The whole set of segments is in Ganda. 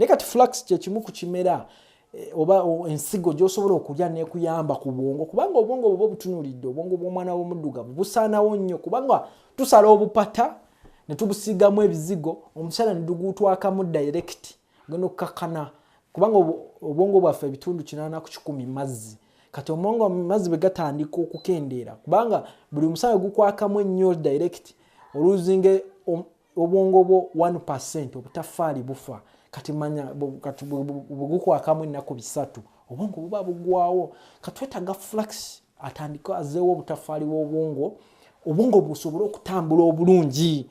Naye kati flax kyekimu ku kimera oba ensigo gy'osobola okulya nekuyamba ku bwongo, kubanga obwongo bwe butunuulidde, obwongo bw'omwana w'omuddugavu busaanawo nnyo, kubanga tusala obupata ne tubusiigamu ebizigo, omusana ne tuguutwakamu direct, genda okukakkana, kubanga obwongo bwaffe ebitundu 80% mazzi. Kati obwongo amazzi bwe gatandika okukendeera, kubanga buli musana gukwakamu ennyo direct, oluzinge obwongo bwo 1% obutafaali bufa. Kati manya kati bwe gukwakamu ennaku 3 obwongo buba bugwawo. Kati twetaaga flax atandike azzeewo obutafaali bw'obwongo, obwongo busobole okutambula obulungi.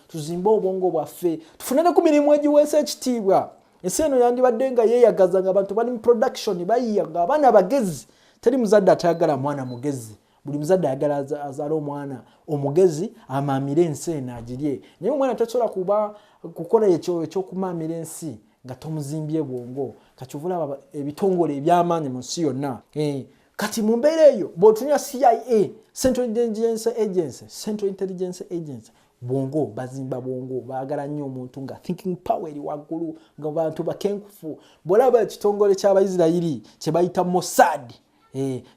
Tuzimbe obwongo bwaffe, tufune ne ku mirimu egiweesa ekitiibwa. Ensi eno yandibadde nga yeeyagaza, nga abantu bali mu production, bayiya, nga abaana bagezi. Teri muzadde atayagala mwana mugezi. Buli muzadde ayagala azaale omwana omugezi, amaamire ensi eno agirye. Naye omwana tasobola kuba kukola ekyo ekyokumaamira ensi nga tomuzimbye bwongo. Kati ova olaba ebitongole eby'amaanyi mu nsi yonna. Kati mu mbeera eyo bw'otunula CIA, Central Intelligence Agency, Central Intelligence Agency, bwongo, bazimba bwongo, baagala nnyo omuntu nga thinking power eri waggulu, nga bantu bakenkufu. Bw'olaba ekitongole ky'Abaisirayiri kye bayita Mossad,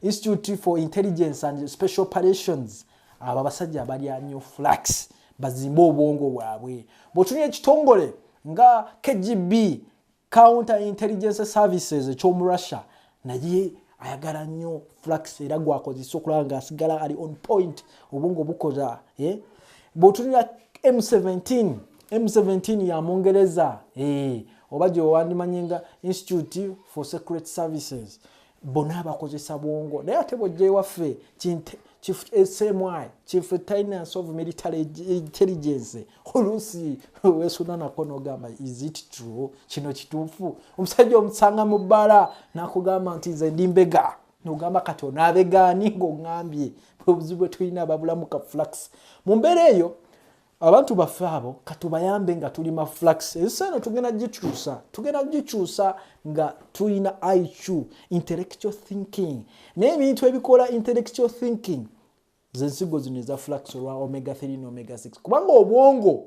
Institute for Intelligence and Special Operations, abo abasajja balya nnyo flax, bazimbe obwongo bwabwe. Bw'otunula ekitongole nga KGB, Counter Intelligence Services eky'omu Russia, naye ayagala nnyo flax, era gwakozesa okulaba nga asigala ali on point, obwongo bukola. Bw'otunula M17, M17 ya Mungereza, oba gye wandimanye nga Institute for Secret Services, bonna bakozesa bwongo. Naye ate bw'ojja ewaffe, Chief SMI, Chief Finance of Military Intelligence, oluusi weesuna nako n'ogamba, "Is it true? Kino kituufu?" Omusajja omusanga mu bbala n'akugamba nti, "Nze ndi mbega." Nogamba, "Kati onaabegaani ng'oŋŋambye?" Obuzibu bwe tulina, ababulamu ka flax. Mu mbeera eyo abantu baffe abo katubayambe nga tulima flax. Ensi eno tugenda gikyusa, tugenda gikyusa nga tulina IQ, intellectual thinking. Naye ebintu ebikola intellectual thinking zensigo zino eza flax, olwa omega 3 ne omega 6, kubanga obwongo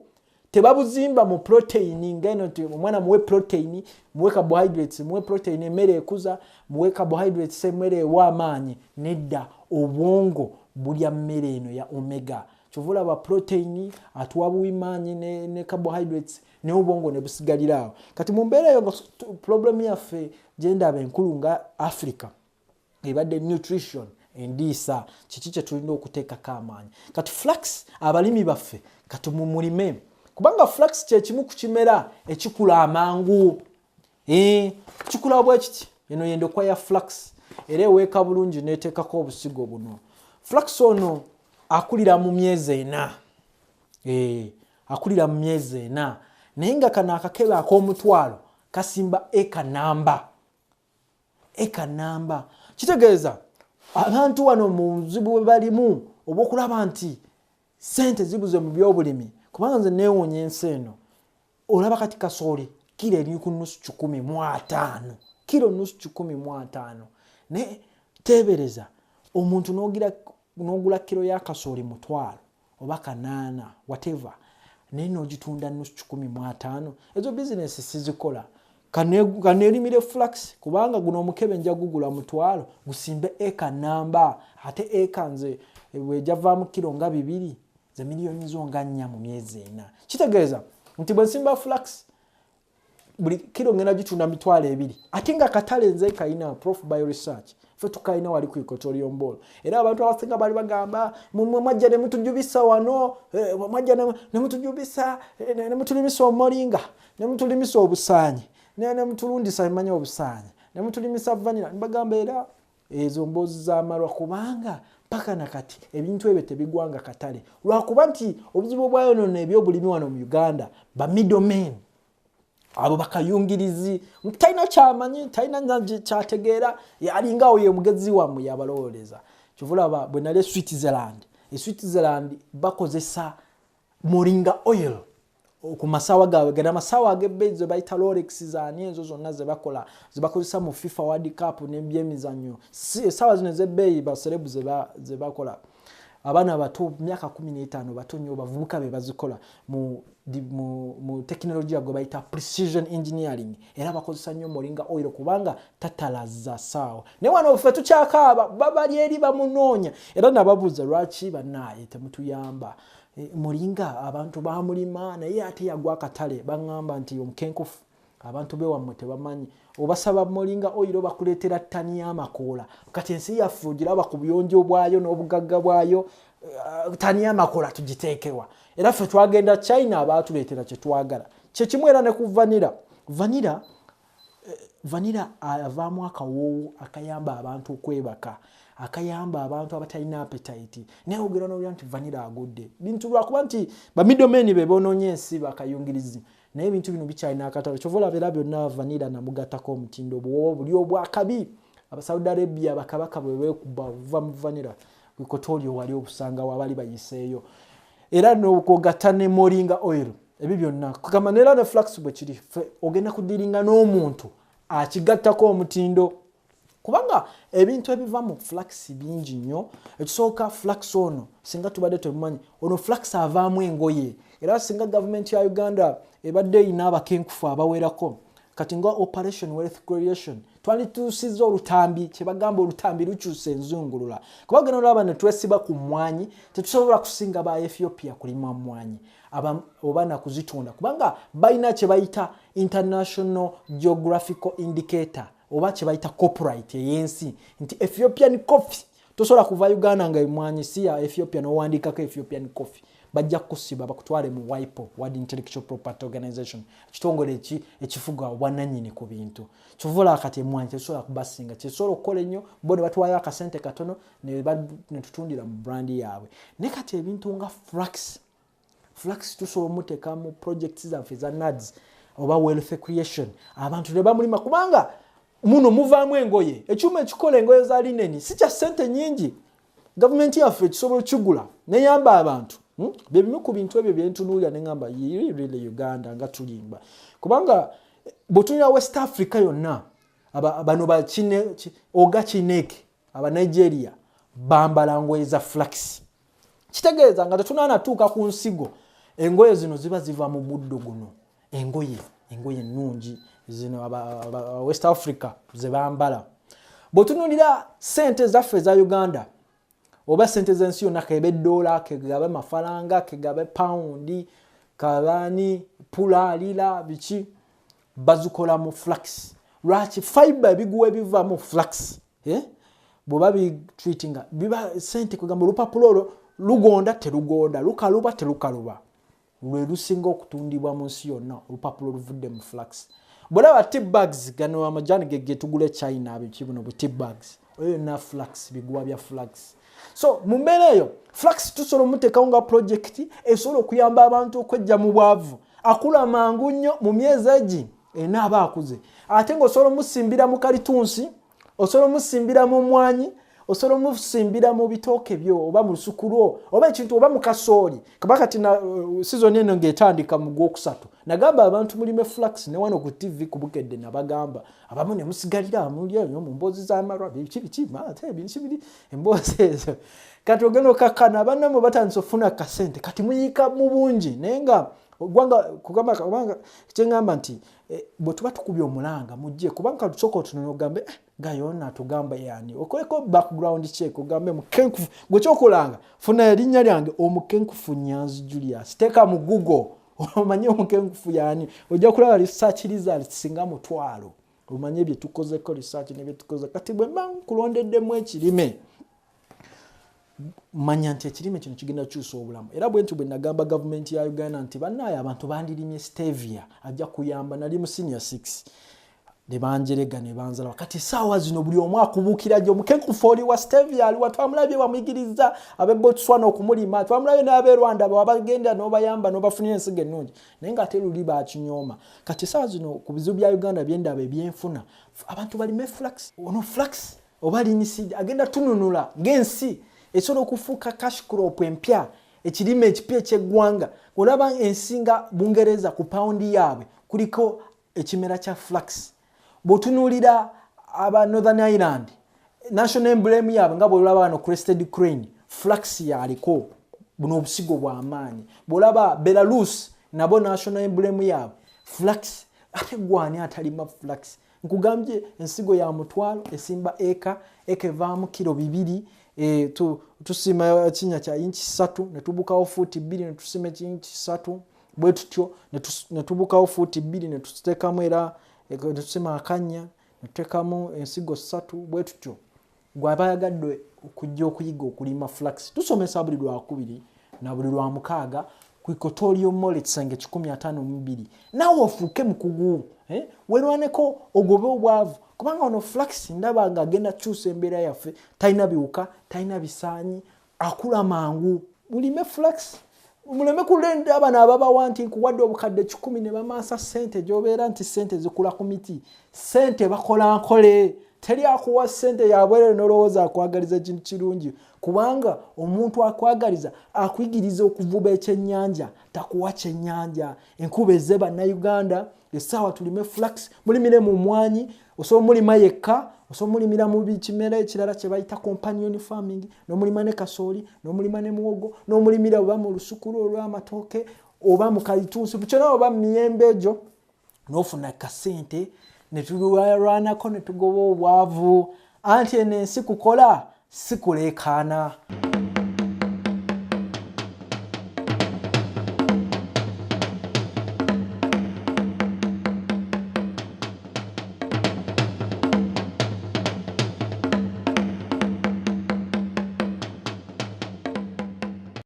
tebabuzimba mu protein ngeno nti omwana muwe protein, muwe carbohydrates, muwe protein emmere ekuza, muwe carbohydrates emmere ewa amaanyi. Nedda, obwongo bulya mmere eno ya omega. Kyova olaba protein atuwa buwimaanyi ne carbohydrates, naye obwongo ne busigalira awo. Kati mu mbeera eyo nga problem yaffe gyendaba enkulu nga Africa ebadde nutrition, endiisa. Kiki kye tulina okuteekako amaanyi? Kati flax, abalimi baffe kati mumulime, kubanga flax kyekimu ku kimera ekikula amangu. Kikula bwe kiti. Eno yendokwa ya flax, era eweeka bulungi neteekako obusigo buno. Flax ono akulira mu myezi 4. Akulira mu myezi 4, naye nga kano akakebe ak'omutwalo kasimba eka namba, eka namba. Kitegeeza abantu wano mu buzibu bwe balimu obwokulaba nti sente zibuze mu byobulimi, kubanga nze neewuunya ensi eno. Olaba kati kasooli kiro eri ku nusu 150, kiro nusu 150. Naye teebereza omuntu n'ogula kiro ya kasooli 500 oba 800, whatever, naye n'ogitunda nusu 150. Ezo bizinesi sizikola. Kaneerimire flax, kubanga guno omukebe nja gugula 500, gusimbe eka namba, ate eka nze bwejavaamu kiro nga 2, ze miliyoni zo nga 4 mu myezi 4. Kitegeeza nti bwe nsimba flax, buli kiro ngenda gitunda 20,000, ate nga katale nze kalina. Prof Bio Research fe tukalina wali ku Equatorial Mall. Era abantu abasinga bali bagamba, "Mwajja ne mutujubisa wano, mwajja ne mutujubisa, ne mutulimisa omoringa, ne mutulimisa obusaanyi, ne mutulundisa manya obusaanyi, ne mutulimisa vanilla." Mbagamba era ezo mboozi z'amalwa, kubanga paka nakati ebintu ebyo tebigwanga katale, lwakuba nti obuzibu obwayonona ebyobulimi wano mu Uganda, ba middlemen abo bakayungirizi, talina kyamanyi, talina kyategeera, alingawo ye mugezi wammwe yabalowooleza. Kyovulaba bwe nali e Switzerland, e Switzerland bakozesa moringa oil ku masawa gaabwe. Gana amasawa ag'ebbeeyi ze bayita Rolex, zaani ezo zonna zebakola, zebakozesa mu FIFA World Cup n'ebyemizannyo, essaawa zino ez'ebbeeyi ba celeb zebakola. Abaana bato, myaka 15, bato nnyo, bavubuka be bazikola mu tekinologiya gwe bayita precision engineering. Era bakozesa nnyo moringa oil kubanga tatalaza saawa. Naye wano ffe tukyakaaba, babali eri bamunoonya. Era nababuuza, lwaki bannaaye temutuyamba? Moringa abantu bamulima, naye ate yagwa akatale. Baŋŋamba nti omukenkufu, abantu bewammwe tebamanyi, obasaba moringa oil bakuleetera ttani y'amakoola. Kati ensi yaffe ogiraba ku buyonjo bwayo n'obugagga bwayo, ttani y'amakoola tugiteekewa? Era ffe twagenda China, abaatuleetera kyetwagala kyekimu. Era ne ku vanilla, vanilla avaamu akawoowo akayamba abantu okwebaka, akayamba abantu abatalina appetite. Naye ogera nolya nti vanilla agudde bintu lwakuba nti ba middlemen be bonoonye ensi, bakayungirizi. Naye ebintu bino bikyalina akatale. Kyova olaba era byonna vanilla namugattako omutindo, obuwoowo buli obwakabi. Abasaudi Arabia, bakabaka bwe beekuba obuva mu vanilla, bikotooli wali obusangawo abali bayiseeyo. Era nokwogatta ne moringa oil, ebyo byonna kugamba neera ne flax bwe kiri. Ogenda kudiringa n'omuntu akigattako omutindo, kubanga ebintu ebiva mu flax bingi nnyo. Ekisooka, flax ono singa tubadde temumanyi, ono flax avaamu engoye. Era singa gavumenti ya Uganda ebadde erina abakenkufu abawerako kati nga Operation Wealth Creation, twalituusiza olutambi kyebagamba olutambi lukyusa enzungulula. Kuba genda olaba ne twesiba ku mmwanyi, tetusobola kusinga ba Ethiopia kulima mmwanyi oba nakuzitunda, kubanga balina kye bayita international geographical indicator oba kye bayita copyright ey'ensi nti Ethiopian coffee. Tosobola kuva Uganda nga emwanyi si ya Ethiopia n'owandiikako Ethiopian coffee, bajja kukusiba bakutwale mu WIPO, World Intellectual Property Organization, ekitongole ekifuga obwannannyini ku bintu. Kyova kati emwanyi tesobola kubasinga, kyesobola okukola ennyo bo ne batwayo akasente katono ne tutundira mu brand yaabwe. Naye kati ebintu nga flax, flax tusobola omuteeka mu projects zaffe eza NAADS oba wealth creation, abantu ne bamulima, kubanga muno muvaamu engoye. Ekyuma ekikola engoye za linen si kya ssente nyingi, gavumenti yaffe ekisobola okigula neyamba abantu. Byebimu ku bintu ebyo byentunuulira neŋamba really Uganda nga tulimba, kubanga bwetunira West Africa yonna, bano oga Chineke, Abanigeria bambala ngoye za flax. Kitegeeza nga tetunanatuuka ku nsigo, engoye zino ziba ziva mu muddo guno. Engoye ennungi zino West Africa zebambala. Bwetunulira sente zaffe eza Uganda oba sente z'ensi yonna, kebe eddoola, kegabe mafaranga, kegabe pawundi, kabani pula, lira, biki, bazikola mu flax. Lwaki? Fiber, ebiguwa ebiva mu flax, eh? Bweba bitreatinga biba sente. Kugamba olupapula olwo lugonda terugonda, lukaluba terukaluba, lwe lusinga okutundibwa mu nsi yonna, olupapula oluvudde mu flax. Bwolaba tea bags, gano amajani ge tugula e China, biki buno bu tea bags, oyo yonna flax, biguwa bya flax. So mu mbeera eyo flax tusobola omuteekawo nga project esobola okuyamba abantu okwejja mu bwavu. Akula mangu nnyo, mu myezi egi ena aba akuze. Ate ng'osobola omusimbira mu kalitunsi, osobola omusimbira mu mwanyi, osobola omusimbira mu bitooke byo oba mu lusuku lwo oba ekintu oba mu kasooli. Kuba kati na season eno ng'etandika mu gwokusatu, nagamba abantu mulime flax ne wano ku TV ku Bukedde. Nabagamba abamu ne musigalira mulyo mu mboozi z'amalwa, biki biki, ate ebintu biri emboozi ezo. Kati ogenda okakkana bannamwe batandise okufuna kasente, kati muyiika mu bungi. Naye nga ogwanga kugamba, kubanga kyeŋŋamba nti bwe tuba tukubye omulanga mujje, kubanga tusooka otunona ogambe gayona atugamba yani, okoleko background check, ogambe mukenkufu gwe kyokolanga, funa erinnya lyange omukenkufu Nyanzi Julius, teeka mu Google omanye omukenkufu yani, ojja kulaba research results singa 500, omanye bye tukozeko research ne bye tukoze. Kati bwe mba nkulondeddemu ekirime, manya nti ekirime kino kigenda kukyusa obulamu. Era bwe ntyo bwe nagamba gavumenti ya Uganda nti bannaaye abantu bandirimye stevia, ajja kuyamba. Nali mu senior 6 ne banjerega ne banzala. Kati essaawa zino buli omu akubuukira gyo, omukenkufu oli wa stevia aliwa, twamulabye bamuyigiriza ab'e Botswana okumulima, twamulabye n'ab'e Rwanda wabagenda n'obayamba n'obafunira ensigo ennungi, naye ng'ate luli bakinyooma. Kati essaawa zino ku bizibu bya Uganda byendaba ebyenfuna, abantu balime flax. Ono flax oba linseed agenda tununula ng'ensi, esobola okufuuka cash crop empya, ekirime ekipya ekyeggwanga. Olaba ensi nga Bungereza, ku pawundi yaabwe kuliko ekimera kya flax. Bw'otunuulira aba Northern Ireland, national emblem yaabwe nga bwolaba wano crested crane, Flax yaliko buno obusigo bw'amaanyi. Bw'olaba Belarus, nabo national emblem yaabwe flax. Ate gwani atalima flax? Nkugambye, ensigo ya 500, esimba eka, eka evaamu kiro 2. Tusima ekinnya kya inchi 3, netubukawo fuuti 2, netusima ekinchi 3 bwe tutyo, netubukawo fuuti 2, netuteekamu era netusima akannya, netuteekamu ensigo 3 bwe tutyo. Gwaba ayagadde okujja okuyiga okulima flax, tusomesa buli Lwakubiri na buli Lwamukaaga ku Equatorial Mall, ekisenge 152. Naawe ofuuke mukugu, eh? Werwaneko ogobe obwavu, kubanga ono flax ndaba nga agenda kukyusa embeera yaffe. Talina biwuka, talina bisaanyi, akula mangu. Mulime flax, muleme kulenda bano ababawa nti nkuwadde obukadde 100 ne bamansa sente gyobeera nti sente zikula ku miti. Sente bakola nkole. Teri akuwa sente yabwerere nolowooza akwagaliza ekintu kirungi, kubanga omuntu akwagaliza akuyigiriza okuvuba ekyennyanja, takuwa kyennyanja. Enkuba eze, Bannayuganda, essaawa tulime flax. Mulimire mu mwanyi, osobola mulima yekka, osobola mulimira mu kimera ekirala kye bayita companion farming, n'omulima ne kasooli, n'omulima ne muwogo, n'omulimira oba mu lusukulu olw'amatooke oba mu kalitunsi kyonna oba mu miyembe egyo, n'ofuna kasente ne tulwanako ne tugoba obwavu. Anti eno ensi kukola, si kuleekaana.